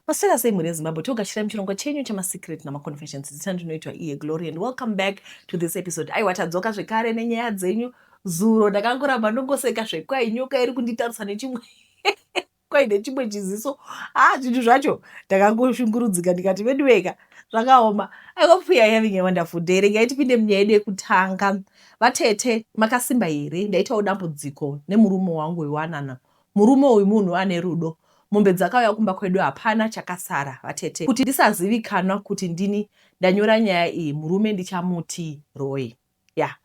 Maswera sei mhuri yeZimbabwe, togashira muchirongwa chenyu chemaSecret namaConfessions. Zita ndinoitwa iye Glory and welcome back to this episode. Aiwa, tadzoka zvekare nenyaya dzenyu. Zuro ndakangoramba ndongoseka zvekwai nyoka iri kunditarisa nechimwe kwaine chimwe chiziso. Ah, zvinhu zvacho ndakangoshungurudzika ndikati veduweka zvakaoma. I hope we are having a wonderful day. Regai tipinde munyaya yedu yekutanga. Vatete, makasimba here? Ndaitawo dambudziko nemurume wangu wewanana. Murume uyu munhu ane rudo. Mombe dzakauya kumba kwedu hapana chakasara vatete. Kuti ndisazivikanwa kuti ndini ndanyora nyaya iyi murume ndichamuti Roy. Yeah.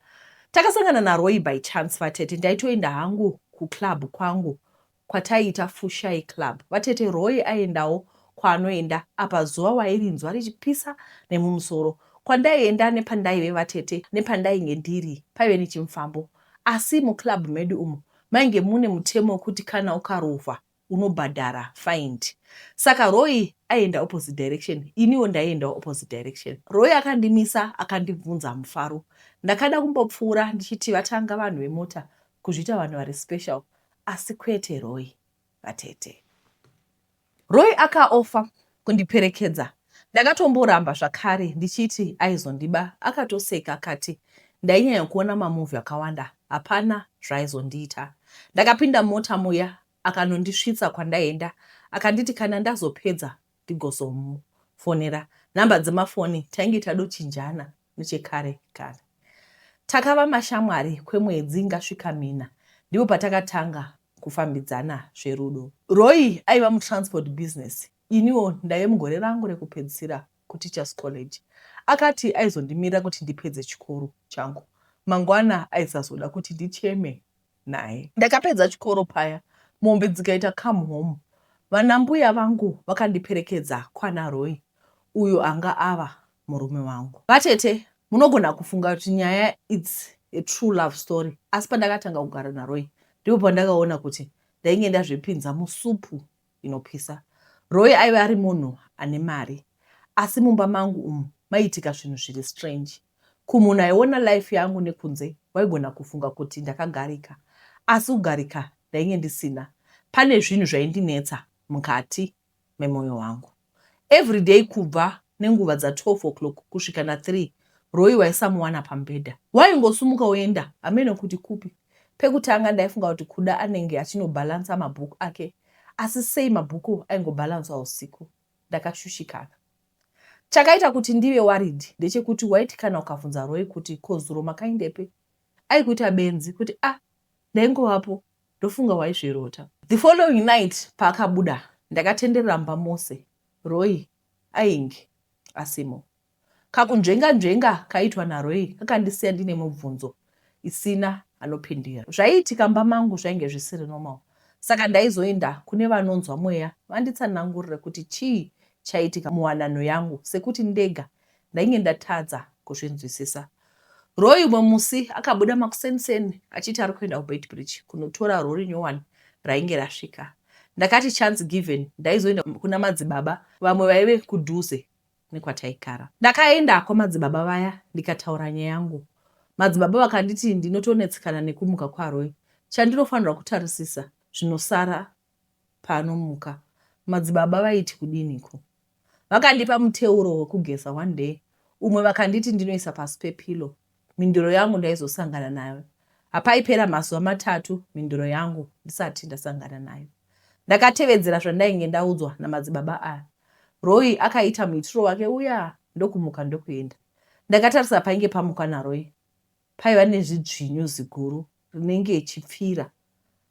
Takasangana naRoy by chance vatete. Ndaitoenda hangu kuclub kwangu kwataiita Fushai Club. Vatete Roy aiendawo kwaanoenda apa zuva wairinzwa richipisa nemumusoro. Kwandaienda nepandaive vatete nepandainge ndiri paive nechimufambo. Asi muclub medu umu mainge mune mutemo wekuti kana ukarohwa unobhadhara find. Saka Roy aienda opposite direction iniwo ndaiendawo opposite direction. Roy akandimisa akandibvunza mufaro. Ndakada kumbopfuura ndichiti vatanga vanhu vemota kuzviita vanhu vari special asi kwete Roy vatete. Roy akaofa kundiperekedza. Ndakatomboramba zvakare ndichiti aizondiba akatoseka akati ndainyanya kuona mamovie akawanda hapana zvaaizondiita. Ndakapinda mumota muya akanondisvitsa kwandaienda akanditi kana ndazopedza ndigozomufonera. Number dzemafoni tainge tadochinjana nechekare kare. Takava mashamwari kwemwedzi ingasvika mina ndipo patakatanga kufambidzana zverudo. Roy aiva mutransport business iniwo ndaive mugore rangu rekupedzisira kuTeachers College. Akati aizondimirira kuti ndipedze chikoro changu mangwana aisazoda kuti ndicheme naye. Ndakapedza chikoro paya mombe dzikaita come home. Vanambuya vangu vakandiperekedza kwana Roy uyo anga ava murume wangu. Vatete munogona kufunga kuti nyaya its a true love story asi pandakatanga kugara naRoy ndipo pandakaona kuti ndainge ndazvipinza musupu inopisa. Roy aive ari munhu ane mari asi mumba mangu umu maiitika zvinhu zviri strange. Kumunhu aiona life yangu nekunze waigona kufunga kuti ndakagarika asi kugarika ndainge ndisina. Pane zvinhu zvaindinetsa mukati memoyo wangu. Everyday kubva nenguva dza 12 o'clock kusvika na 3 Roy waisamuwana pamubhedha. Waingosumuka woenda hameno kuti kupi. Pekutanga ndaifunga kuti kuda anenge achinobalancer mabhuku ake asi sei mabhuku aingobalanswa husiku. Ndakashushikana. Chakaita kuti ndive worried ndechekuti waiti kana ukabvunza Roy kuti ko zuro makaindepi aikuita benzi kuti ah ndaingovapo ndofunga waizvirota. The following night paakabuda ndakatenderera mumba mose Roy ainge asimo. Kakunzvenga nzvenga kaiitwa naRoy kakandisiya ndine mubvunzo isina anopindira. Zvaiitika mumba mangu zvainge zvisiri normal saka ndaizoenda kune vanonzwa mweya vanditsanangurire kuti chii chaiitika muwanano yangu sekuti ndega ndainge ndatadza kuzvinzwisisa. Roy umwe musi akabuda makuseni-seni achiti ari kuenda kuBeitbridge kunotora rori nyowani rainge rasvika. Ndakati chance given ndaizoenda kuna madzibaba vamwe vaive kudhuze nekwataigara. Ndakaenda kwamadzibaba vaya ndikataura nyaya yangu. Madzibaba vakanditi ndinotonetsekana nekumuka kwaRoy. Chandinofanirwa kutarisisa zvinosara paanomuka. Madzibaba vaiti kudiniko? Vakandipa muteuro wekugeza one day umwe vakanditi ndinoisa pasi pepillow. Mhinduro yangu ndaizosangana nayo. Hapaipera mazuva matatu mhinduro yangu ndisati ndasangana nayo. Ndakatevedzera zvandainge ndaudzwa namadzibaba aya. Roy akaita muitiro wake uya ndokumuka ndokuenda. Ndakatarisa painge pamuka naRoy. Paiva nezvidzvinyu ziguru rinenge chipfira.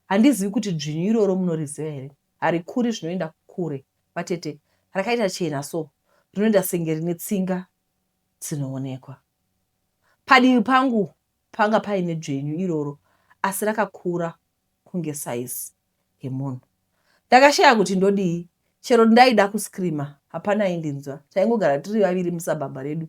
Handizivi kuti dzvinyu iroro munoriziva here? Harikuri zvinoenda kure vatete. Rakaita chena so rinoenda senge rine tsinga dzinoonekwa. Padivi pangu panga paine dzvenyu iroro asi rakakura kunge size yemunhu. Ndakashaya kuti ndodii chero ndaida kuscreamer hapana aindinzwa. Taingogara tiri vaviri musabhabha redu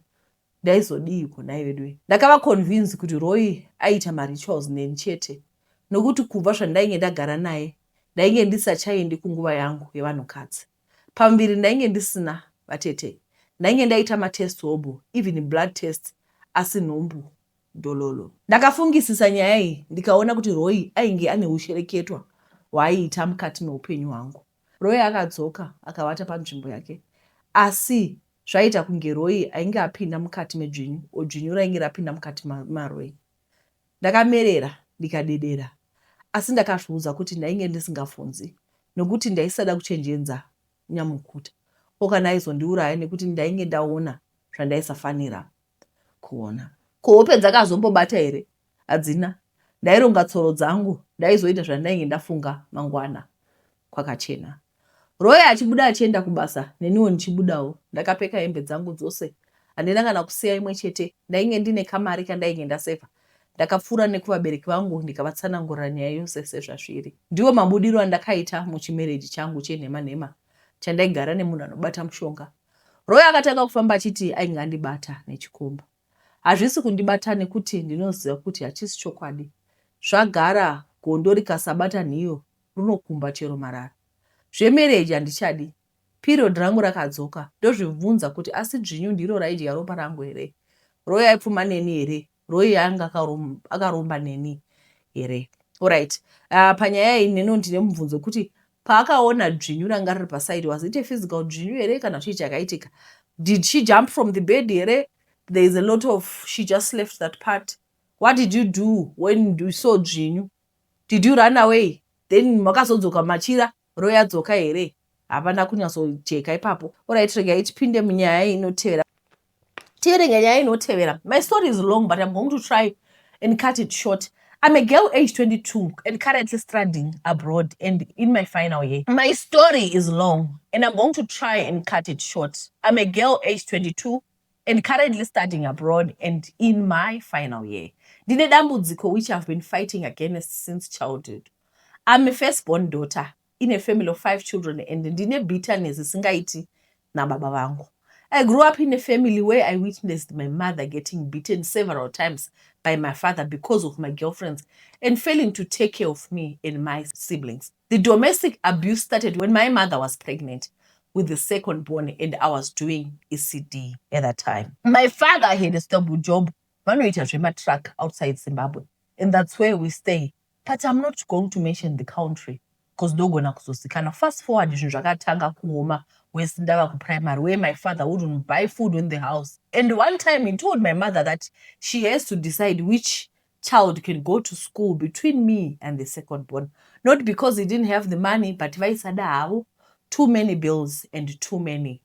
ndaizodiiko nhai veduwe. Ndakava convinced kuti Roy aiita marituals neni chete nokuti kubva zvandainge ndagara naye ndainge ndisachaendi kunguva yangu yevanhukadzi. Pamuviri ndainge ndisina vatete. Ndainge ndaita matest hobho even blood test asi nhumbu dololo. Ndakafungisisa nyaya iyi ndikaona kuti Roy ainge ane hushereketwa hwaaiita mukati meupenyu hwangu. Roy akadzoka akavata panzvimbo yake, asi zvaita kunge Roy ainge apinda mukati medzvinyu, o dzvinyu rainge rapinda mukati maRoy. Ndakamerera ndikadedera, asi ndakazviudza kuti ndainge ndisingabvunzi nokuti ndaisada kuchenjedza nyamukuta, ko kana aizondiuraya nekuti ndainge ndaona zvandaisafanira kuona. Ko hope dzakazombobata here? Hadzina. Ndaironga tsoro dzangu, ndaizoita zvandainge ndafunga mangwana kwakachena. Roy achibuda achienda kubasa neniwo ndichibudawo. Ndakapfeka hembe dzangu dzose handina kana kusiya imwe chete. Ndainge ndine kamari kandainge ndasevha. Ndakapfuura nekuvabereki vangu ndikavatsanangurira nyaya yose sezvazviri. Ndiwo mabudiro andakaita muchimereji changu chenhema nhema chandaigara nemunhu anobata mushonga. Roy akatanga kufamba achiti ainge andibata nechikomba. Hazvisi kundibata nekuti ndinoziva kuti hachisi chokwadi. Zvagara gondo rikasabata nhiyo rinokumba chero marara. Zvemereji handichadi. Period rangu rakadzoka. Ndozvibvunza kuti asi dzvinyu ndiro raidya ropa rangu here? Roy aipfuma neni here? Roy anga akaromba neni here? Alright. Panyaya iyi neno ndine mubvunzo wekuti paakaona dzvinyu ranga riri paside, was it a physical dzvinyu here kana chii chakaitika? Did she jump from the bed here? There is a lot of, she just left that part. What did you do when you saw dzvinyu? Did you run away? Then makazodzoka machira Roy adzoka here? Hapana kunyatsojeka ipapo. Alright, regai tipinde munyaya inotevera. Tiverenge nyaya inotevera. My story is long, but I'm going to try and cut it short. I'm a girl aged 22 and currently studying abroad and in my final year. My story is long and I'm going to try and cut it short. I'm a girl aged 22 and currently studying abroad and in my final year. Ndine dambudziko which I've been fighting against since childhood. I'm a firstborn daughter in a family of 5 children and ndine bitterness isingaiti nababa vangu. I grew up in a family where I witnessed my mother getting beaten several times by my father because of my girlfriends and failing to take care of me and my siblings. The domestic abuse started when my mother was pregnant with the second born and I was doing ECD at that time. My father had a stable job vanoita zvematruck outside Zimbabwe and that's where we stay, but I'm not going to mention the country because ndogona kuzozikanwa. Fast forward, zvinhu zvakatanga kuoma wesi ndava kuprimary, where my father wouldn't buy food in the house, and one time he told my mother that she has to decide which child can go to school between me and the second born, not because he didn't have the money, but vaisada havo, too many bills and too many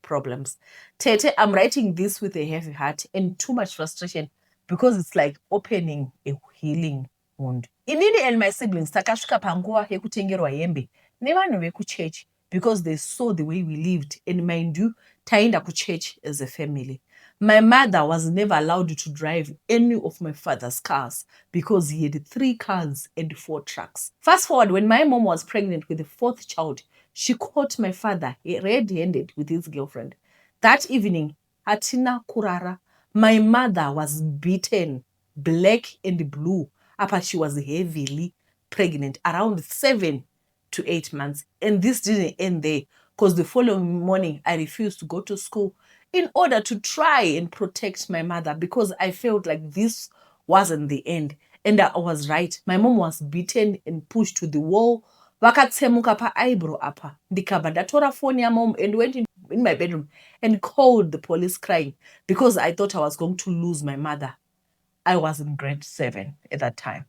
problems. Tete, I'm writing this with a heavy heart and too much frustration because it's like opening a healing wound. Inini and my siblings takasvika panguva yekutengerwa hembe nevanhu vekuchechi because they saw the way we lived, and mind you, taenda kuchurch as a family. My mother was never allowed to drive any of my father's cars because he had 3 cars and 4 trucks. Fast forward, when my mom was pregnant with the 4th child, she caught my father red-handed with his girlfriend. That evening, hatina kurara. My mother was beaten black and blue apa she was heavily pregnant around 7 to 8 months, and this didn't end there because the following morning I refused to go to school in order to try and protect my mother because I felt like this wasn't the end, and I was right. My mom was beaten and pushed to the wall, vakatsemuka paeyebrow apa. Ndikabva ndatora foni yamom and went in my bedroom and called the police, crying because I thought I was going to lose my mother. I was in grade 7 at that time.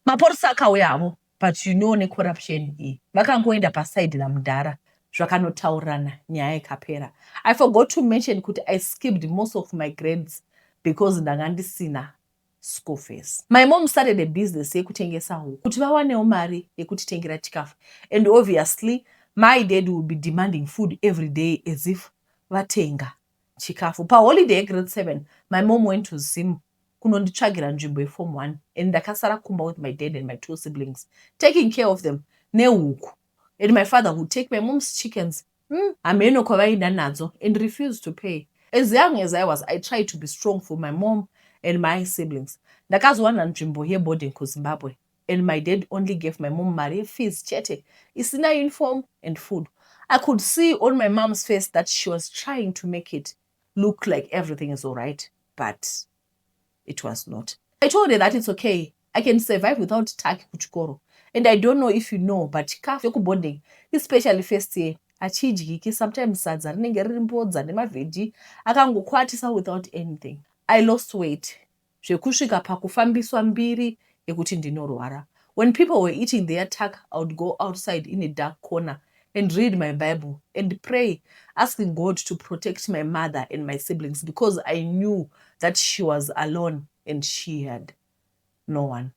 Mapurisa akauya havo, but you know necorruption iyi, vakangoenda paside namudhara zvakanotaurirana, nyaya ikapera. I forgot to mention kuti I skipped most of my grades because ndanga ndisina school fees. My mom started a business yekutengesa huku kuti vawanewo mari yekutitengera chikafu, and obviously my dad will be demanding food every day as if vatenga chikafu. Paholiday yegrade 7, my mom went to Zim kunonditsvagira nzvimbo yeform 1, and ndakasara kumba with my dad and my 2 siblings, taking care of them nehuku, and my father would take my mom's chickens, hameno kwavaenda nadzo, and refused to pay. As young as I was, I tried to be strong for my mom and my siblings. Ndakazowana nzvimbo yeboarding kuZimbabwe, and my dad only gave my mom mari yefees chete isina uniform and food. I could see on my mom's face that she was trying to make it look like everything is all right, but it was not. I told her that it's okay, I can survive without tuck kuchikoro. And I don't know if you know, but chikafu chekuboarding, especially first year, hachidyiki. Sometimes sadza rinenge riri mbodza nemavheji akangokwatisa without anything. I lost weight zvekusvika pakufambiswa mbiri yekuti ndinorwara. When people were eating their tuck, I would go outside in a dark corner and read my Bible and pray, asking God to protect my mother and my siblings, because I knew that she was alone and she had no one.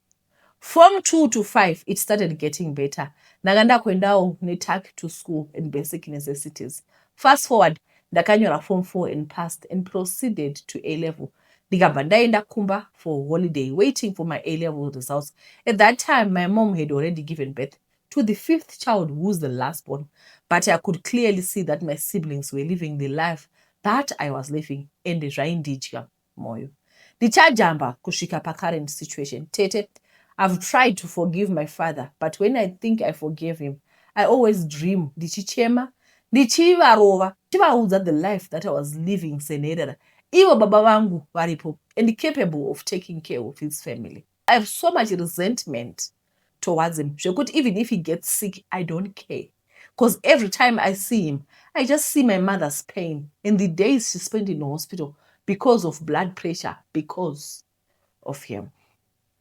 From 2 to 5, it started getting better. Ndanga ndakuendawo netuck to school and basic necessities. Fast forward, ndakanyora Form 4 and passed and proceeded to A level. Ndikabva ndaenda kumba for holiday, waiting for my A level results. At that time, my mom had already given birth to the fifth child, who's the last born, but I could clearly see that my siblings were living the life that I was living, and zvaindidya mwoyo. Ndichajamba kusvika pacurrent situation. Tete, I've tried to forgive my father, but when I think I forgave him, I always dream ndichichema, ndichivarova, ndichivaudza the life that I was living senherera, ivo baba vangu varipo and capable of taking care of his family. I have so much resentment towards him zvekuti even if he gets sick, I don't care, because every time I see him, I just see my mother's pain and the days she spent in the hospital because of blood pressure, because of him.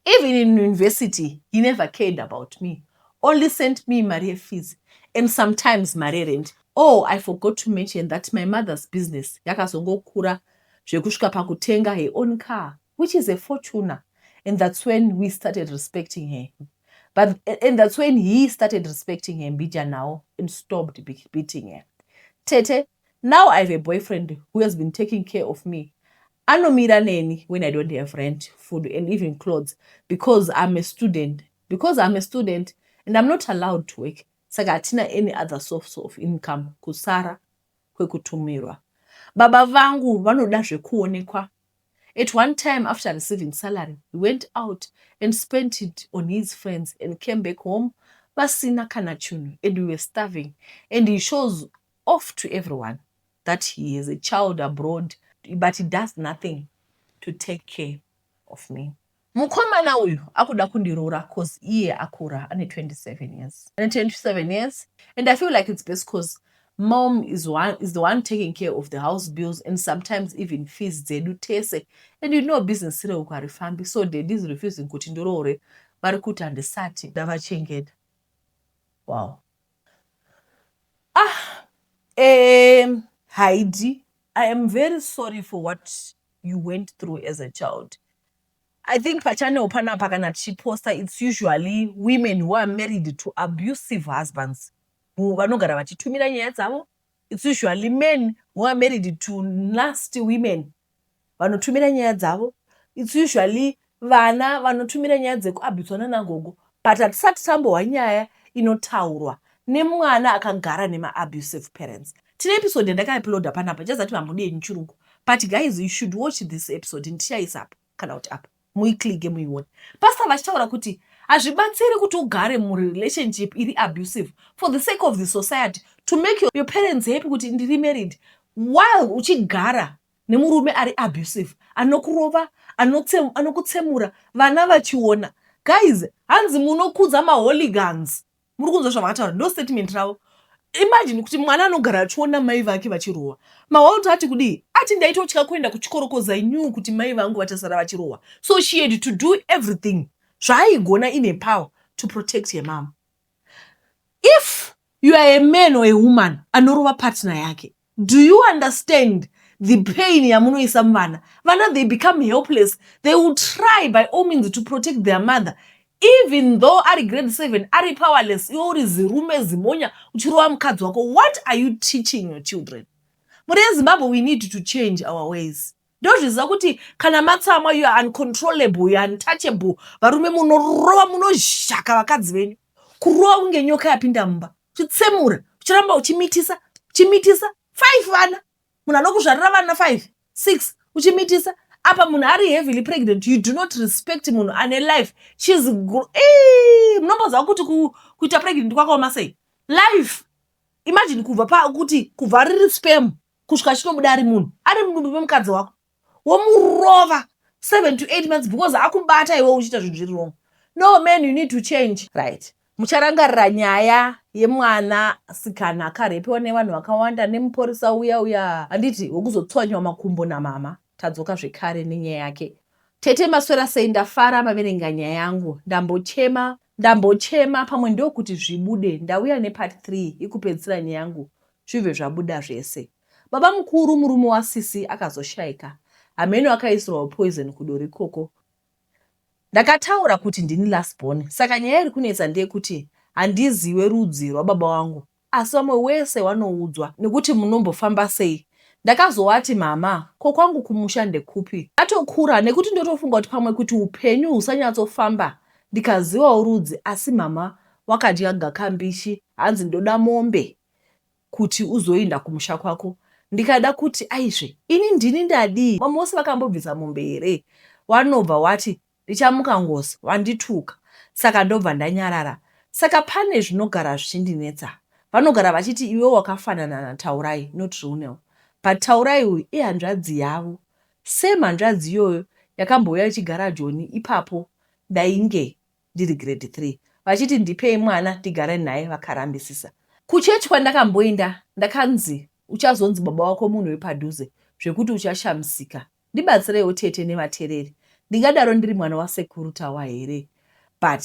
Even in university, he never cared about me, only sent me mari fees and sometimes mari rent. Oh, I forgot to mention that my mother's business yakazongokura zvekusvika pakutenga her own car, which is a Fortuner, and that's when we started respecting her, but and that's when he started respecting her mbija now and stopped beating her. Tete, now I have a boyfriend who has been taking care of me. Anomira neni when I don't have rent, food and even clothes, because I'm a student and I'm not allowed to work, saka hatina any other source of income kusara kwekutumirwa. Baba vangu vanoda zvekuonekwa. At one time, after receiving salary, he went out and spent it on his friends and came back home vasina kana chinhu, and we were starving, and he shows off to everyone that he has a child abroad, but he does nothing to take care of me. Mukomana uyu akuda kundiroora 'cause iye akura, ane 27 years, ane 27 years, and I feel like it's best 'cause mom is the one taking care of the house bills and sometimes even fees dzedu tese, and business reuku harifambi, so daddy is refusing kuti ndiroore. Vari kuti handisati ndavachengeta. Wow. Ah, Heidi, I am very sorry for what you went through as a child. I think pachannel panapa, kana tichiposta, it's usually women who are married to abusive husbands vanogara vachitumira nyaya dzavo. It's usually men who are married to nasty women vanotumira nyaya dzavo. It's usually vana vanotumira nyaya dzekuabhuswa nanagogo, but hatisati tambohwa nyaya inotaurwa nemwana akagara nemaabusive parents. Tine episode yandakauploada panapa, chazati hamudi chirungu, but guys, you should watch this episode. Ndichaisa apa kana kuti apa, muiclicke muione. Pastor vachitaura kuti hazvibatsiri kuti ugare murelationship iri abusive for the sake of the society, to make your parents happy kuti ndiri married, while uchigara nemurume ari abusive, anokurova, anokutsemura, vana vachiona. Guys, hanzi munokudza mahooligans. Muri kunzwa zvavakataura? Ndo statement ravo. Imagine kuti mwana anogara achiona mai vake vachirohwa. Mawalter ati kudii? Ati ndaitotya kuenda kuchikoro 'cause I knew kuti mai vangu vachasara vachirohwa. So she had to do everything zvaaigona in her power to protect her mom. If you are a man or a woman anorova partner yake, do you understand the pain yamunoisa muvana? Vana, they become helpless. They will try by all means to protect their mother, even though ari grade 7, ari powerless. Iwe uri zirume zimonya, uchirova mukadzi wako. What are you teaching your children? Muri yeZimbabwe, we need to change our ways. Ndozviziva kuti kana matsamwa, you are uncontrollable, you are untouchable. Varume munorova, munozhaka vakadzi venyu, kurova kunge nyoka yapinda mumba, uchitsemura, uchiramba uchimitisa, uchimitisa five vana. Munhu anokuzvarira vana five, six, uchimitisa. Apa munhu ari heavily pregnant. You do not respect munhu ane life. She's munomboziva kuti kuita pregnant kwakaoma sei? Life, imagine kubva pakuti kubva riri sperm kusvika chinobuda ari munhu, ari mudumbu memukadzi wako, womurova 7 to 8 months because akubata iwe uchiita zvinhu zviri wrong. No man, you need to change, right? Mucharangarira nyaya yemwana sikana akarepiwa nevanhu vakawanda nemupurisa uya uya, handiti, wekuzotswanywa makumbo namama. Tadzoka zvekare nenyaya yake. Tete, maswera sei? Ndafara maverenga nyaya yangu. Ndambochema, ndambochema, pamwe ndokuti zvibude. Ndauya nepart 3 ikupedzisira nyaya yangu, zvibve zvabuda zvese. Baba mukuru, murume wasisi, akazoshaika. Hameno akaisirwawo poison kudoro ikoko. Ndakataura kuti ndini last born, saka nyaya iri kunetsa ndeyekuti handiziwe rudzi rwababa wangu, asi vamwe wese wanoudzwa nekuti munombofamba sei. Ndakazowati, "Mama, ko kwangu kumusha ndekupi?" Atokura nekuti ndotofunga kuti pamwe kuti upenyu husanyatsofamba ndikazivawo rudzi, asi mama wakadya gakambishi, hanzi ndoda mombe kuti uzoinda kumusha kwako. Ndikada kuti, "Aizve, ini ndini ndadii? Vamwe vose vakambobvisa mombe here?" Wanobva wati ndichamuka ngozi, wandituka, saka ndobva ndanyarara. Saka pane zvinogara zvichindinetsa. Vanogara vachiti iwe wakafanana naTaurai, not real, but Taurai uyu ihanzvadzi yavo, same hanzvadzi iyoyo yakambouya ichigara Joni ipapo ndainge ndiri grade 3, vachiti ndipei mwana ndigare naye, vakarambisisa. Kuchechi kwandakamboenda ndakanzi uchazonzi baba wako munhu wepadhuze zvekuti uchashamisika. Ndibatsireiwo tete nevateereri, ndingadaro ndiri mwana wasekuru Tawa here? But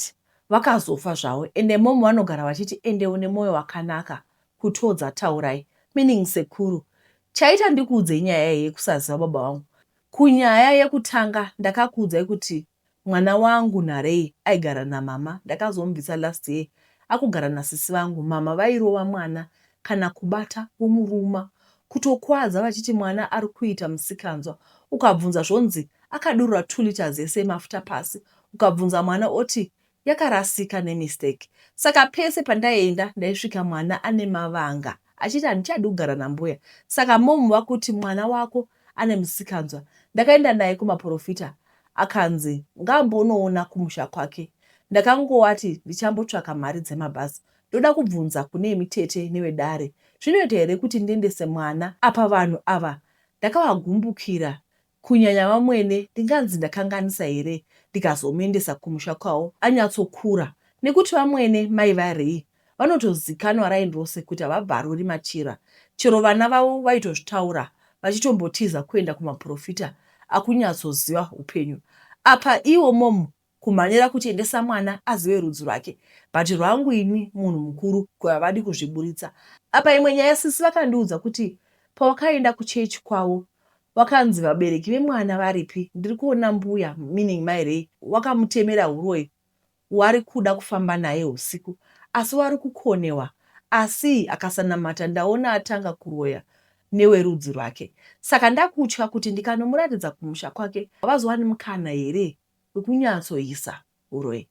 vakazofa zvavo, ende momo vanogara vachiti ende une mwoyo wakanaka kutodza Taurai, meaning sekuru. Chaita ndikuudzei nyaya iyi yekusaziva baba vangu, kunyaya yekutanga ndakakuudzai kuti mwana wangu Narei aigara namama. Ndakazomubvisa last year, akugara nasisi vangu. Mama vairova mwana, kana kubata vomuruma, kutokwadza, vachiti mwana ari kuita musikanzwa. Ukabvunza zvonzi akadurura 2 liters yese emafuta pasi. Ukabvunza mwana oti yakarasika nemistake. Saka pese pandaienda ndaisvika mwana ane mavanga, achiti handichadi kugara nambuya. Saka momu vakuti mwana wako ane musikanzwa. Ndakaenda naye kumaprofita, akanzi ngaambonoona kumusha kwake. Ndakangowati ndichambotsvaka mari dzemabhazi. Ndoda kubvunza kune imi tete newedare, zvinoita here kuti ndiendese mwana? Apa vanhu ava ndakavagumbukira, kunyanya vamwene. Ndinganzi ndakanganisa here ndikazomuendesa kumusha kwavo anyatsokura? Nekuti vamwene mai varei vanotozikanwa raini rose kuti havabvaruri machira. Chero vana vavo vaitozvitaura, vachitombotiza kuenda kumaprofita akunyatsoziva upenyu. Apa iwo momu kumhanyira kuti endesa mwana azive rudzi rwake, but rwangu ini munhu mukuru havadi kuzviburitsa. Apa imwe nyaya, sisi vakandiudza kuti pawakaenda kuchechi kwavo wakanzi vabereki vemwana varipi? Ndiri kuona mbuya, meaning mai Rei, wakamutemera uroyi, wari kuda kufamba naye usiku, asi wari kukonewa. Asi akasanamata ndaona atanga kuroya newerudzi rwake. Saka ndakutya kuti ndikanomuratidza kumusha kwake havazowani mukana here wekunyatsoisa uroyi.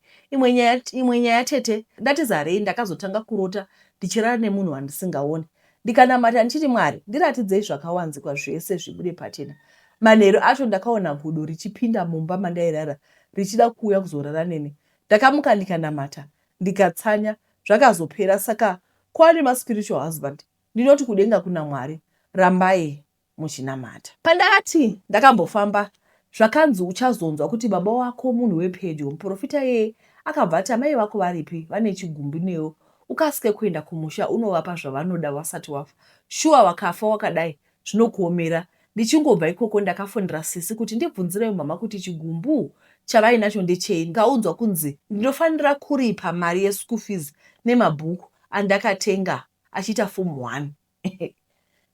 Imwe nyaya tete, ndatizarei, ndakazotanga kurota ndichirara nemunhu wandisingaoni. Ndikanamata ndichiti, "Mwari, ndiratidzei zvakawanzikwa zvese zvibude pachena." Manheru acho ndakaona gudo richipinda mumba mandairara richida kuuya kuzorara neni. Ndakamuka, ndikanamata, ndikatsanya, zvakazopera. Saka kwava nemaspiritual husband. Ndinoti kudenga kuna Mwari, rambai muchinamata. Pandakati ndakambofamba zvakanzi uchazonzwa kuti baba wako munhu wepedyo. Muprofita iyeye akabva ati amai vako varipi? Vane chigumbu newe, ukasike kuenda kumusha unovapa zvavanoda wasati wafa. Shuwa wakafa wakadai zvinokuomera. Ndichingobva ikoko ndakafonera sisi kuti ndibvunzirewo mama kuti chigumbu chavainacho ndechei. Ndikaudzwa kunzi ndinofanira kuripa mari yeschool fees nemabhuku andakatenga achiita form 1,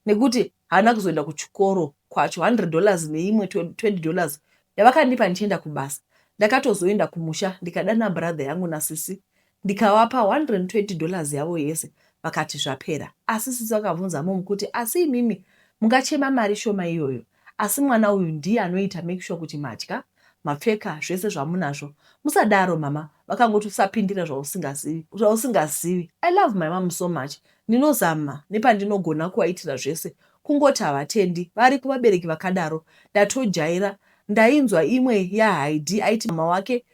nekuti haana kuzoenda kuchikoro kwacho, $100 neimwe $20 yavakandipa ndichienda kubasa. Ndakatozoenda kumusha, ndikadana brother yangu nasisi, ndikavapa $120 yavo yese, vakati zvapera. Asi sisi vakabvunza momu kuti asi imimi mungachema mari shoma iyoyo, asi mwana uyu ndiye anoita make sure kuti madya, mapfeka, zvese zvamunazvo. Musadaro mama. Vakangoti usapindira zvausingazivi, zvausingazivi. I love my mom so much. Ndinozama nepandinogona kuvaitira zvese, kungoti havatendi. Variko vabereki vakadaro, ndatojaira. Ndainzwa imwe yaHaidi aiti mama wake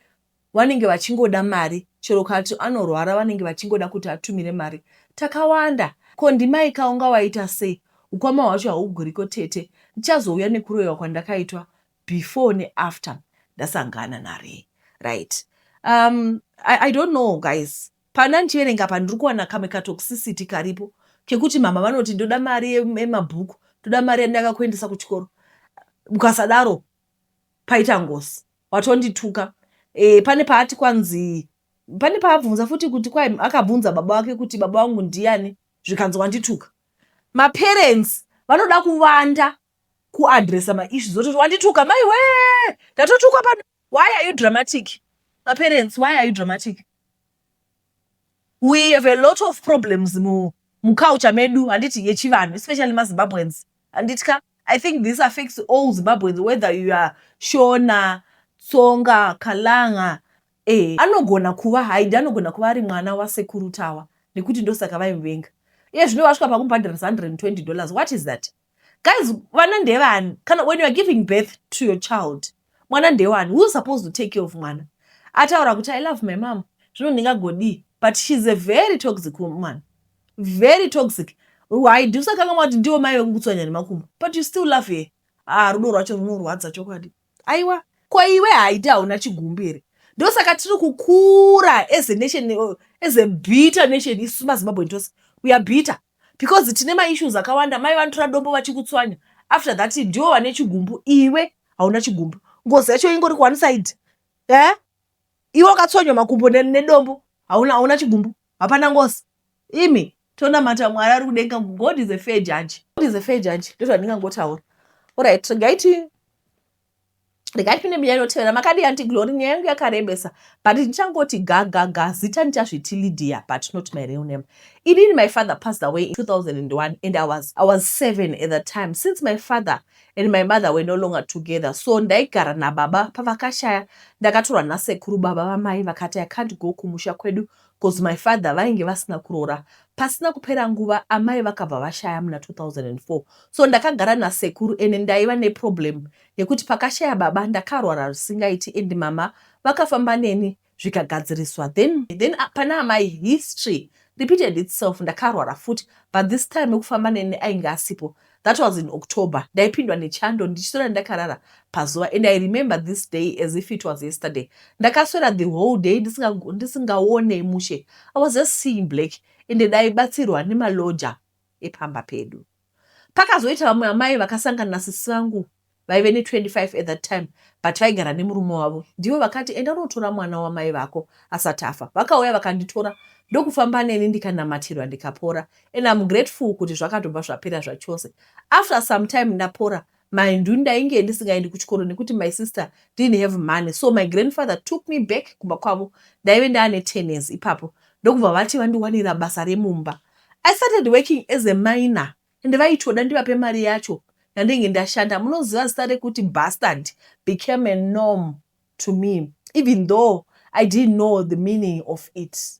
vanenge vachingoda mari, chero kati anorwara vanenge vachingoda kuti atumire mari. Takawanda ko ndimaika unga waita sei? Ukama hwacho hauguriko tete. Ndichazouya nekuroyiwa kwandakaitwa before neafter ndasangana naRay. Right, I don't know guys. Pana ndichiverenga pa, ndiri kuwana kamwe katoxicity karipo kekuti mama vanoti, "Ndoda mari yemabhuku, ndoda mari yandakakuendesa kuchikoro. Ukasadaro paita ngozi, watondituka." Pane paati kwanzi, pane paabvunza futi kuti kwai akabvunza baba vake kuti, "Baba vangu ndiani?" Zvikanzi, "Wandituka." Maparents vanoda kuvanda kuaddressa maissues, ototi, "Wandituka." Mai we, ndatotukwa pano. Why are you dramatic, maparents? Why are you dramatic? We have a lot of problems muculture medu, handiti, yechivanhu, especially maZimbabweans, handitya? I think this affects all Zimbabweans, whether you are Shona, Tsonga, Kalanga. Anogona kuva Haidi, anogona kuva ari mwana waSekuru Tawa, nekuti ndosaka vaimuvenga. Iye zvino vasvika pakumubhadharisa $120. What is that, guys? Vana ndevani? Kana when you are giving birth to your child, mwana ndewani? Who is supposed to take care of mwana? Ataura kuti, "I love my mom, zvino ndingagodii?" But she's a very toxic woman, very toxic. Haidi usakangama kuti ndiwo mai vekukutswanya nemakumbo, but you still love her. Ah, rudo rwacho runorwadza chokwadi. Aiwa, ko iwe Haidi, hauna chigumbu here? Ndosaka tiri kukura as a nation, as a bitter nation. Isu maZimbabwe tose we are bitter because tine maissues akawanda. Mai vanotora dombo vachikutswanya, after that ndiwo vane chigumbu, iwe hauna chigumbu. Ngozi yacho ingori one side. Iwe wakatswanywa makumbo nedombo, hauna chigumbu, hapana ngozi. Imi, tonamata Mwari ari kudenga. God is a fair judge. God is a fair judge, ndozvandingangotaura. Alright, regaiti, regai tipinde munyaya inotevera. Makadi, Auntie Glory? Nyaya yangu yakarebesa, but ndichangoti ga ga ga. Zita ndichazviti Lydia, but not my real name. Inini, my father passed away in 2001 and I was 7 at the time. Since my father and my mother were no longer together, so ndaigara nababa. Pavakashaya, ndakatorwa nasekuru, baba vamai. Vakati I can't go kumusha kwedu because my father vainge vasina kuroora. Pasina kupera nguva, amai vakabva vashaya muna 2004, so ndakagara nasekuru. Ende ndaiva neproblem yekuti pakashaya baba ndakarwara zvisingaiti, and mama vakafamba neni zvikagadziriswa. Then pana amai, history repeated itself. Ndakarwara futi, but this time yekufamba neni ainge asipo. That was in October. Ndaipindwa nechando, ndichiswera ndakarara pazuva, and I remember this day as if it was yesterday. Ndakaswera the whole day ndisingaone mushe. I was just seeing black, ende ndaibatsirwa nemaloja epamba pedu. Pakazoita vamwe amai vakasangana nasisi vangu vaive ne25 at that time, but vaigara nemurume wavo. Ndivo vakati, "Enda unotora mwana wamai vako asati afa." Vakauya vakanditora, ndokufamba neni, ndikanamatirwa, ndikapora, and I'm grateful kuti zvakatobva zvapera zvachose. After some time ndapora, maindu, ndainge ndisingaendi kuchikoro nekuti my sister didn't have money, so my grandfather took me back kumba kwavo. Ndaive ndaane 10 years ipapo. Ndokubva vati vandiwanira basa remumba. I started working as a miner, ende vaitoda ndivape mari yacho yandinge ndashanda. Munoziva, zita rekuti bastard became a norm to me, even though I didn't know the meaning of it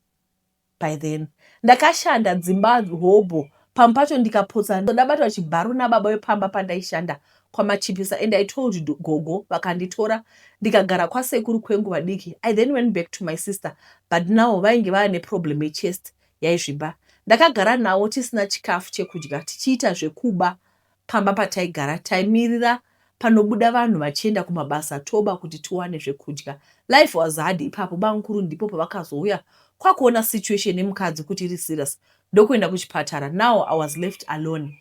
by then. Ndakashanda dzimba hobho, pamwe pacho ndikapotsa ndabatwa chibharo nababa wepamba pandaishanda kwaMachipisa, and I told gogo, vakanditora, ndikagara kwasekuru kwenguva diki. I then went back to my sister, but now vainge vava neproblem yechest yaizvimba. Ndakagara navo tisina chikafu chekudya, tichiita zvekuba pamba pataigara. Taimirira panobuda vanhu vachienda kumabasa, toba kuti tiwane zvekudya. Life was hard ipapo. Bamukuru ndipo pavakazouya kwakuona situation yemukadzi kuti iri serious, ndokuenda kuchipatara. Now I was left alone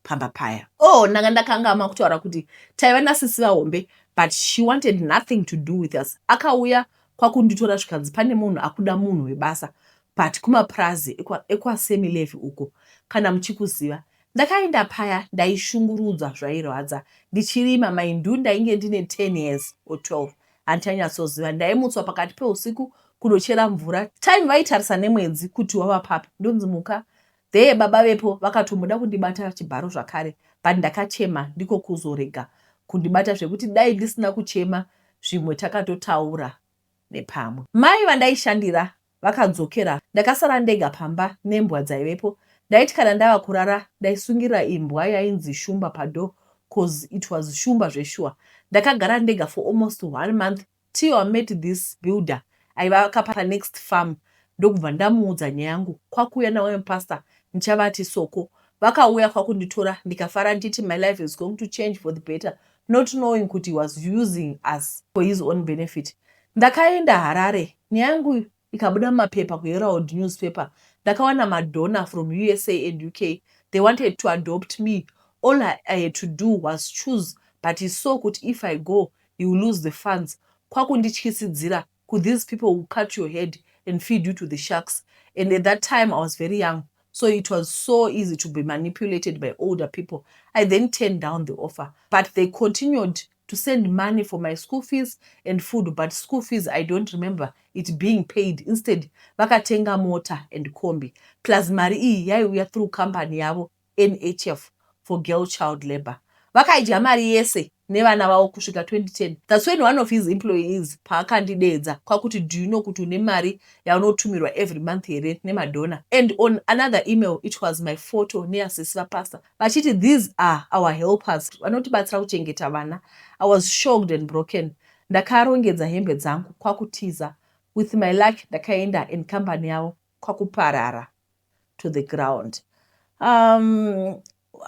pamba paya. Oh, ndanga ndakangama kutaura kuti taiva nasisi vahombe, but she wanted nothing to do with us. Akauya kwakunditora, zvikanzi pane munhu akuda munhu webasa, but kumapurazi ekwaSemilevi uko, kana muchikuziva. Ndakaenda paya, ndaishungurudzwa zvairwadza, ndichirima. Maindu, ndainge ndine 10 years or 12, handichanyatsoziva. Ndaimutswa pakati peusiku kunochera mvura. Time vaitarisa nemwedzi kuti wava papi, ndonzi muka dheye. Baba vepo vakatomuda kundibata chibharo zvakare, but ndakachema, ndiko kuzorega kundibata, zvekuti dai ndisina kuchema, zvimwe takatotaura nepamwe. Mai vandaishandira vakadzokera, ndakasara ndega pamba nembwa dzaivepo. Ndaiti kana ndava kurara, ndaisungira imbwa yainzi Shumba padoor, 'cause it was shumba zveshuwa. Ndakagara ndega for almost one month till I met this builder aiva akapa next farm, ndokubva ndamuudza nyaya yangu. Kwakuuya nawemupastor, ndichavati Soko. Vakauya kwakunditora, ndikafara nditi my life is going to change for the better, not knowing kuti he was using us for his own benefit. Ndakaenda Harare, nyaya yangu. Ikabuda mumapepa kuHerald newspaper. Ndakawana madonor from USA and UK. They wanted to adopt me. All I had to do was choose, but he saw kuti if I go, he will lose the funds. Kwakundityisidzira ku these people will cut your head and feed you to the sharks. And at that time I was very young, so it was so easy to be manipulated by older people. I then turned down the offer, but they continued to send money for my school fees and food. But school fees, I don't remember it being paid. Instead vakatenga mota and kombi, plus mari iyi yaiuya through company yavo, NHF for Girl Child Labour. Vakaidya mari yese nevana vavo kusvika 2010. That's when one of his employees paakandidedza kwakuti, "Do you know kuti une mari yaunotumirwa every month here nemadonor?" And on another email it was my photo neasisi vapastor, vachiti, "These are our helpers, vanotibatsira kuchengeta vana." I was shocked and broken. Ndakarongedza hembe dzangu kwakutiza. With my luck ndakaenda and company yavo kwakuparara to the ground.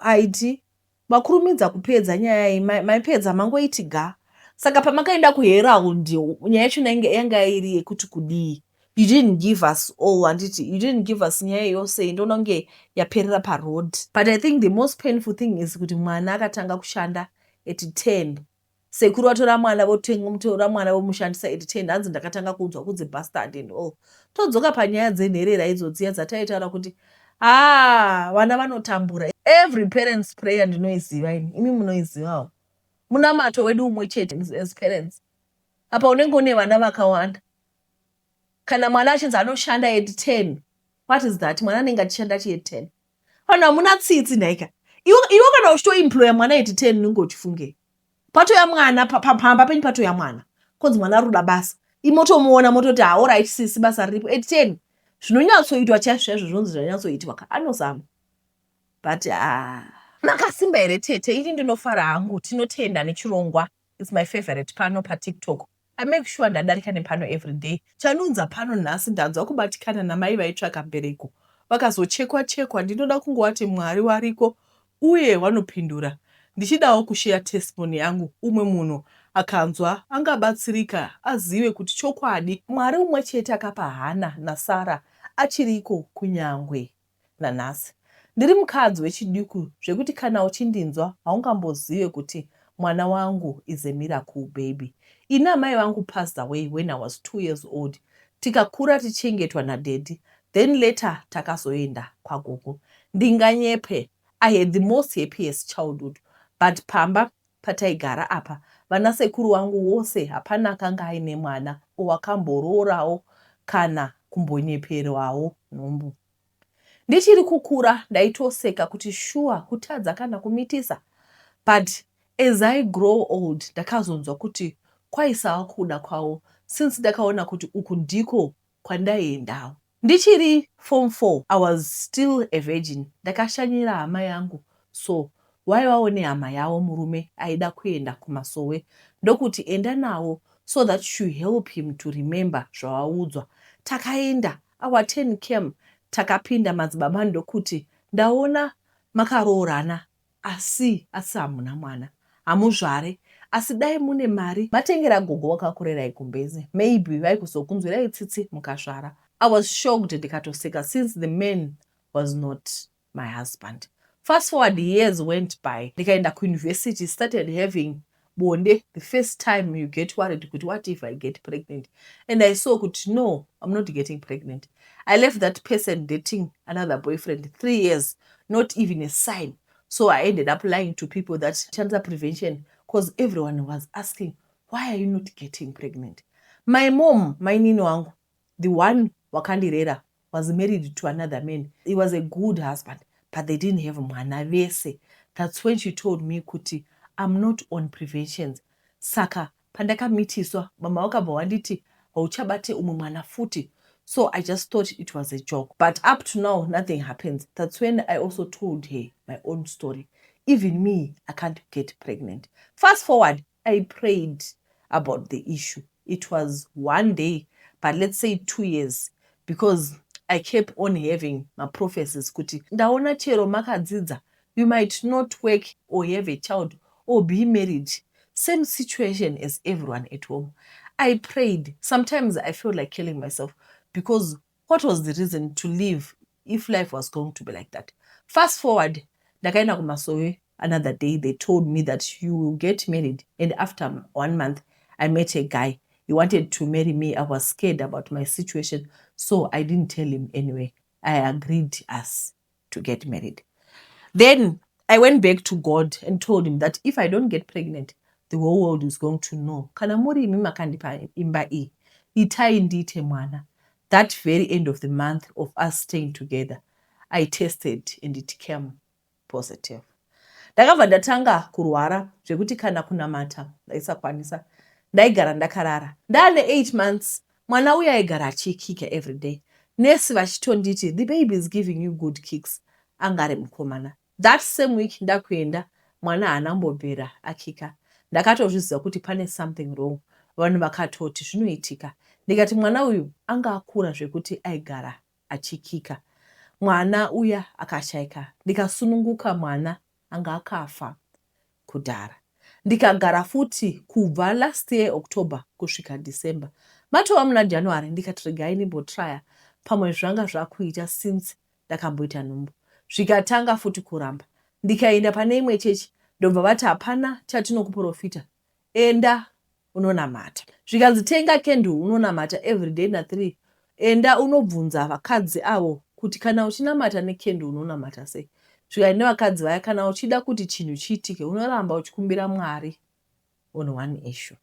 Aiti makurumidza kupedza nyaya iyi, maipedza mangoiti ga. Saka pamakaenda kuHerald, nyaya yacho yanga iri yekuti kudii? You didn't give us all, handiti? You didn't give us nyaya yose. Ndoona kunge yaperera paroad. But I think the most painful thing is kuti mwana akatanga kushanda at 10. Sekuru vatora mwana, votenga mwana, vomushandisa at 10. Hanzi ndakatanga kunzwa kunzi bastard and all. Todzoka panyaya dzenherera idzodziya dzataitaura kuti haa, vana vanotambura. Every parent's prayer ndinoiziva ini, imi munoizivawo. Munamato wedu umwe chete as parents. Apa unenge une vana vakawanda. Kana mwana achinzi anoshanda at 10, what is that? Mwana anenge achishanda chi at 10? Vanhu hamuna tsitsi nhaika. Iwe kana uchitoemploya mwana at 10, unenge uchifungei? Patoya mwana pamba penyu, patoya mwana, konzi mwana ari kuda basa. Imotomuona mototi, "Alright sisi, basa riripo." At 10 zvinonyatsoitwa chaizvo chaizvo, zvinonzi zvanyatsoitwa ka, anozama. But ah, makasimba here tete? Ini ndinofara hangu. Tinotenda nechirongwa. It's my favorite pano paTikTok. I make sure ndadarika nepano every day. Chanunza pano nhasi, ndanzwa kubatikana namai vaitsvaka mbereko, vakazochekwa chekwa. Ndinoda kungovati Mwari wariko uye vanopindura. Ndichidawo kusheya testimony yangu, umwe munhu akanzwa angabatsirika, azive kuti chokwadi Mwari umwe chete akapa Hana naSara achiriko kunyangwe nanhasi. Ndiri mukadzi wechiduku zvekuti kana uchindinzwa haungambozive kuti mwana wangu is a miracle baby. Ini amai vangu passed away when I was 2 years old. Tikakura tichengetwa nadaddy, then later takazoenda kwagogo. Ndinganyepe, I had the most happiest childhood, but pamba pataigara apa, vanasekuru vangu vose hapana akanga aine mwana wakamboroораwo kana kumbonyeperwawo nhumbu. Ndichiri kukura ndaitoseka kuti shuwa kutadza kana kumitisa. But as I grow old, ndakazonzwa kuti kwaisava kuda kwavo, since ndakaona kuti uku ndiko kwandaiendawo. Ndichiri form 4, I was still a virgin. Ndakashanyira hama yangu, so waivawo nehama yavo murume aida kuenda kumasowe, ndokuti enda nawo so that you help him to remember zvawaudzwa. Takaenda. Our turn came, takapinda. Madzibaba ndokuti, "Ndaona makaroorana asi hamuna mwana, hamuzvare. Asi dai mune mari matengera gogo wakakurerai gumbezi, maybe vaikuzokunzwirai tsitsi mukazvara." I was shocked, ndikatoseka, since the man was not my husband. Fast forward, years went by, ndikaenda kuuniversity, started having bonde. The first time you get worried kuti what if I get pregnant? And I saw kuti no, I'm not getting pregnant. I left that person dating another boyfriend 3 years, not even a sign. So I ended up lying to people that shandisa prevention, because everyone was asking, "Why are you not getting pregnant?" My mom, mainini wangu, the one wakandirera, was married to another man. He was a good husband, but they didn't have mwana vese. That's when she told me kuti I'm not on preventions. Saka pandakamitiswa, mama vakabva wanditi, "Hauchabate umwe mwana futi." So I just thought it was a joke, but up to now nothing happens. That's when I also told her my own story. Even me, I can't get pregnant. Fast forward, I prayed about the issue. It was one day, but let's say 2 years, because I kept on having maprophecies kuti ndaona chero makadzidza, you might not work or have a child or be married, same situation as everyone at home. I prayed. Sometimes I feel like killing myself. Because what was the reason to live if life was going to be like that? Fast forward, ndakaenda kumasowe another day. They told me that you will get married, and after one month I met a guy. He wanted to marry me. I was scared about my situation, so I didn't tell him. Anyway, I agreed us to get married. Then I went back to God and told him that if I don't get pregnant, the whole world is going to know. Kana muri imi makandipa imba iyi, itai ndiite mwana. That very end of the month of us staying together, I tested and it came positive. Ndakabva ndatanga kurwara zvekuti kana kunamata ndaisakwanisa. Ndaigara ndakarara. Ndaane 8 months, mwana uya aigara achikika every day. Nesi vachitonditi, "The baby is giving you good kicks." Anga ari mukomana. That same week ndakuenda, mwana haana kumbobvira akika. Ndakatozviziva kuti pane something wrong. Vanhu vakatoti zvinoitika. Ndikati mwana uyu anga akura zvekuti aigara achikika. Mwana uya akashaika. Ndikasununguka, mwana anga akafa kudhara. Ndikagara futi kubva last year October kusvika December. Matova muna January, ndikati regai ndimbotraya, pamwe zvanga zvakuita since ndakamboita nhumbu. Zvikatanga futi kuramba. Ndikaenda pane imwe chechi, ndobva vati hapana chatinokuprofita, enda unonamata. Zvikanzi tenga candle unonamata everyday na3. Enda unobvunza vakadzi avo kuti kana uchinamata necandle unonamata sei. Zvikanzi nevakadzi vaya, kana uchida kuti chinhu chiitike, unoramba uchikumbira Mwari on one issue.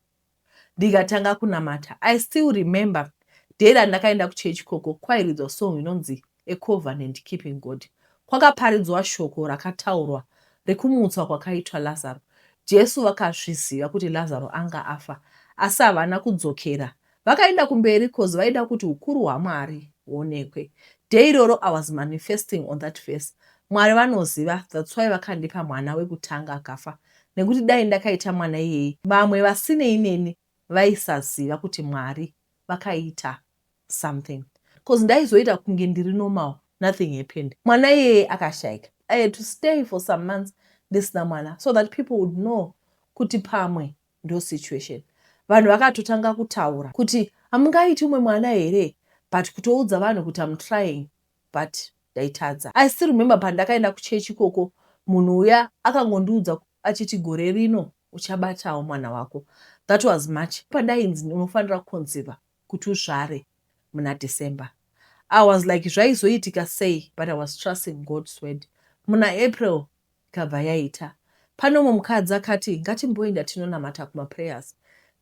Ndikatanga kunamata. I still remember day randakaenda kuchechi koko, kwairidzwa song inonzi "A Covenant Keeping God". Kwakaparidzwa shoko rakataurwa rekumutswa kwakaitwa Lazaro. Jesu vakazviziva kuti Lazaro anga afa, asi havana kudzokera, vakaenda kumberi 'cause vaida kuti ukuru hwaMwari huonekwe. Day iroro I was manifesting on that verse. Mwari vanoziva, that's why vakandipa mwana wekutanga akafa, nekuti dai ndakaita mwana iyeye, vamwe vasinei neni vaisaziva kuti Mwari vakaita something, 'cause ndaizoita kunge ndiri normal. Nothing happened. Mwana iyeye akashayika. I had to stay for some months ndisina mwana so that people would know kuti pamwe ndo situation. Vanhu vakatotanga kutaura kuti hamungaiti umwe mwana here, but kutoudza vanhu kuti am trying, but ndaitadza. I still remember pandakaenda kuchechi ikoko, munhu uya akangondiudza achiti, "Gore rino uchabatawo mwana wako." That was March, pandainzi unofanira kuconceiva kuti uzvare muna December. I was like, zvaizoitika sei? But I was trusting God's word. Muna April ikabva yaita. Pane umwe mukadzi akati ngatimboenda tinonamata kumaprayers.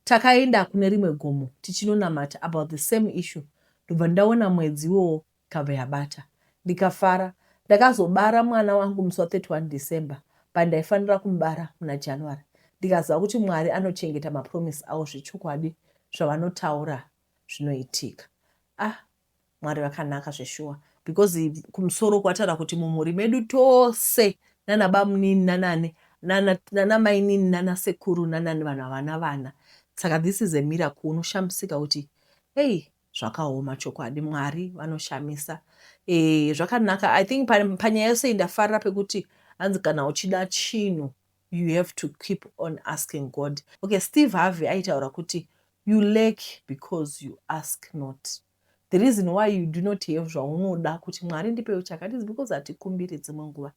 Takaenda kune rimwe gomo tichinonamata about the same issue. Ndobva ndaona mwedzi iwowo ikabva yabata, ndikafara. Ndakazobara mwana wangu musi wa31 December, pandaifanira kumubara muna January. Ndikaziva kuti Mwari anochengeta mapromise avo zvechokwadi, zvavanotaura zvinoitika. Ah, Mwari vakanaka zveshuwa, because kumusoro kwataura kuti mumhuri medu tose, nana bamunini, nanani, nana mainini, nana sekuru, nanani, vanhu havana vana. Saka this is a miracle. Unoshamisika kuti ei, zvakaoma chokwadi. Mwari vanoshamisa. Zvakanaka. I think panyaya yose ndafarira pekuti hanzi kana uchida chinhu, you have to keep on asking God. Okay, Steve Harvey aitaura kuti you lack because you ask not. The reason why you do not have zvaunoda kuti Mwari ndipewo chakati is because hatikumbiri. Dzimwe nguva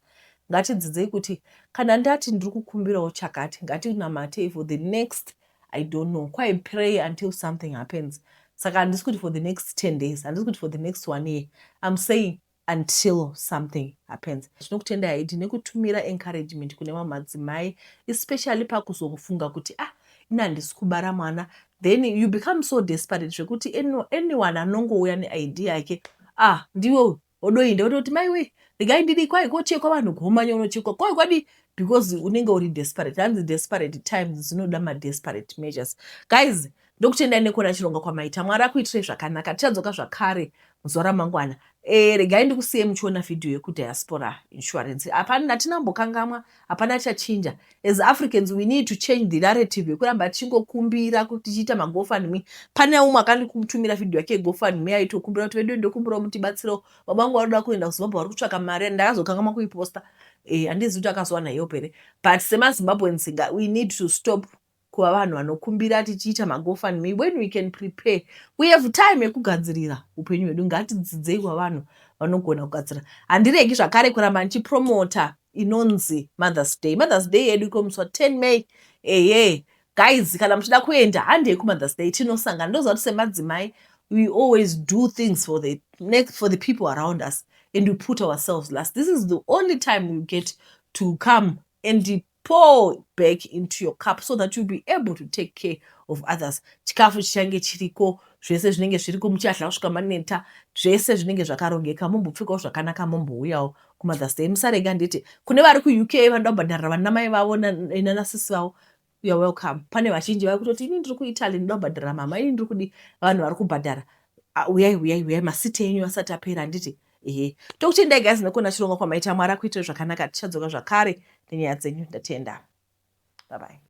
ngatidzidzei kuti kana ndati ndiri kukumbirawo chakati, ngatinamatei for the next, I don't know, kwai pray until something happens. Saka handisi kuti for the next 10 days, handisi kuti for the next one year, I'm saying until something happens. Tinokutenda haiti nekutumira encouragement kune mamwe madzimai, especially pakuzofunga kuti ah, ina handisi kubara mwana. Then you become so desperate zvekuti anyone anongouya neidea yake, ah, ndiwe odoinda ototi, "Maiwe, regai ndidi." Kwai kochekwa vanhu kuhomanya, unochekwa kwai kwadi, because unenge uri desperate. Hanzi desperate times dzinoda madesperate measures. Guys, ndokutendai nekuona chirongwa kwamaita. Mwari akuitirei zvakanaka. Tichadzoka zvakare muzuva ramangwana. Regai ndikusiye muchiona vhidhiyo yekudiaspora insurance. Hapana, hatinambokangamwa, hapana chachinja. As Africans, we need to change the narrative yekuramba tichingokumbira kuti tichiita maGoFundMe. Pane umwe akandikutumira vhidhiyo yake yeGoFundMe, aitokumbira kuti vedu ndokumbirawo mutibatsirewo, baba vangu vari kuda kuenda kuZimbabwe, vari kutsvaka mari. Ndakazokangamwa kuiposta. Handizivi kuti akazowana help here, but semaZimbabweans, we need to stop. Kuva vanhu vanokumbira tichiita maGoFundMe when we can prepare. We have time yekugadzirira upenyu hwedu. Ngatidzidzei kuva vanhu vanogona kugadzira. Handiregi zvakare kuramba ndichipromota inonzi Mother's Day. Mother's Day yedu iko musi wa10 May. Ehe guys, kana muchida kuenda, handei kuMother's Day, tinosangana. Ndoziva kuti semadzimai we always do things for the people around us and we put ourselves last. This is the only time we get to come and pour back into your cup so that you'll be able to take care of others. Chikafu chichange chiriko, zvese zvinenge zviriko, muchadya kusvika maneta, zvese zvinenge zvakarongeka. Mumbopfekawo zvakanaka, mumbouyawo kuMother's Day, musarega. Nditi kune vari kuUK vanoda kubhadharira vanamai vavo nanasisi vavo, you are welcome. Pane vazhinji vari kutoti, "Ini ndiri kuItaly, ndinoda kubhadharira mama, ini ndiri kudi." Vanhu vari kubhadhara, uyai, uyai, uyai, maseats enyu asati apera, handiti? Ehe, tokutendai guys nekuona chirongwa kwamaita. Mwari akuitire zvakanaka. Tichadzoka zvakare nenyaya dzenyu. Ndatenda, bye bye.